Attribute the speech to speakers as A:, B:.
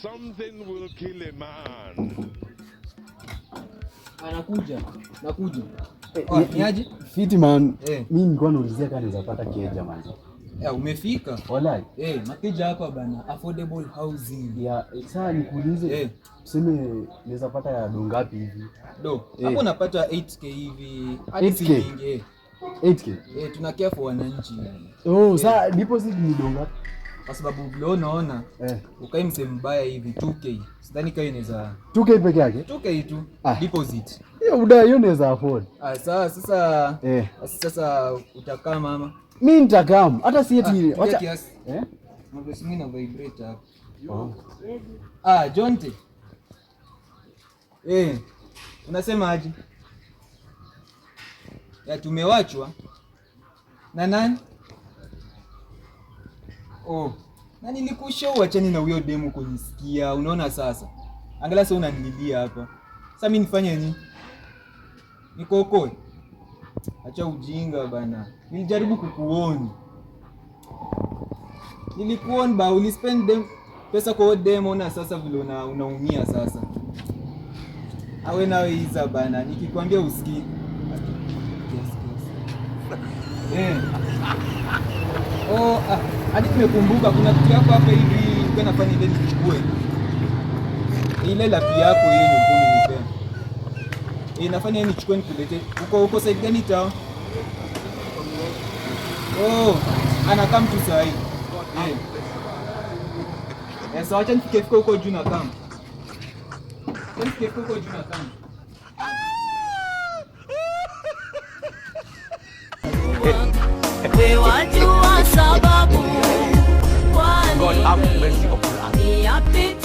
A: Something will kill a man.
B: Anakuja, nakuja.
C: Oh,
B: niaje?
C: Fiti man.
B: Eh.
C: Mimi nilikuwa naulizia kama naweza pata keja man.
B: Umefika?
C: Walai.
B: Makeja hapa bana, affordable housing.
C: Ya, sasa nikuulize. Tuseme naweza pata ya do ngapi hivi?
B: Do. Hapo napata 8k hivi. Hadi si
C: 8K?
B: mingi.
C: 8k.
B: Tuna care for wananchi.
C: Oh, sasa deposit ni do ngapi?
B: Kwa sababu vile unaona ukai msee mbaya hivi 2k. Sidhani kama inaweza
C: 2k peke yake?
B: 2k tu deposit.
C: Hiyo buda hiyo naweza afford.
B: Sasa sasa utakaa mama.
C: Mimi nitakam. Hata si eti
B: Wacha kiasi. Mambo simu ina vibrate hapa.
C: Oh.
B: Jonte. Unasema aje? Ya tumewachwa na nani? Oh, na nilikushow achani na huyo demu kunisikia. Unaona sasa? Angalia sasa unanililia hapa. Sasa mimi nifanye nini? Nikokoe? Acha ujinga bana. Nilijaribu kukuoni. Nilikuoni ba ulispend them pesa kwa demo na sasa vile unaumia sasa. Awe nawe iza bana, nikikwambia usikii. Yes, yes. Oh, hadi nimekumbuka kuna kitu yako hapa hivi nilikuwa nafanya ile nichukue. Ile lapi yako hiyo nilikuwa umenipea. Nafanya nichukue nikulete. Uko side gani tao? Oh, anakaa mtu saa hii. So acha nifike huko juu na kama. Acha nifike huko juu na kama.
D: We wajua sababu
E: God have mercy upon us.
D: Yapi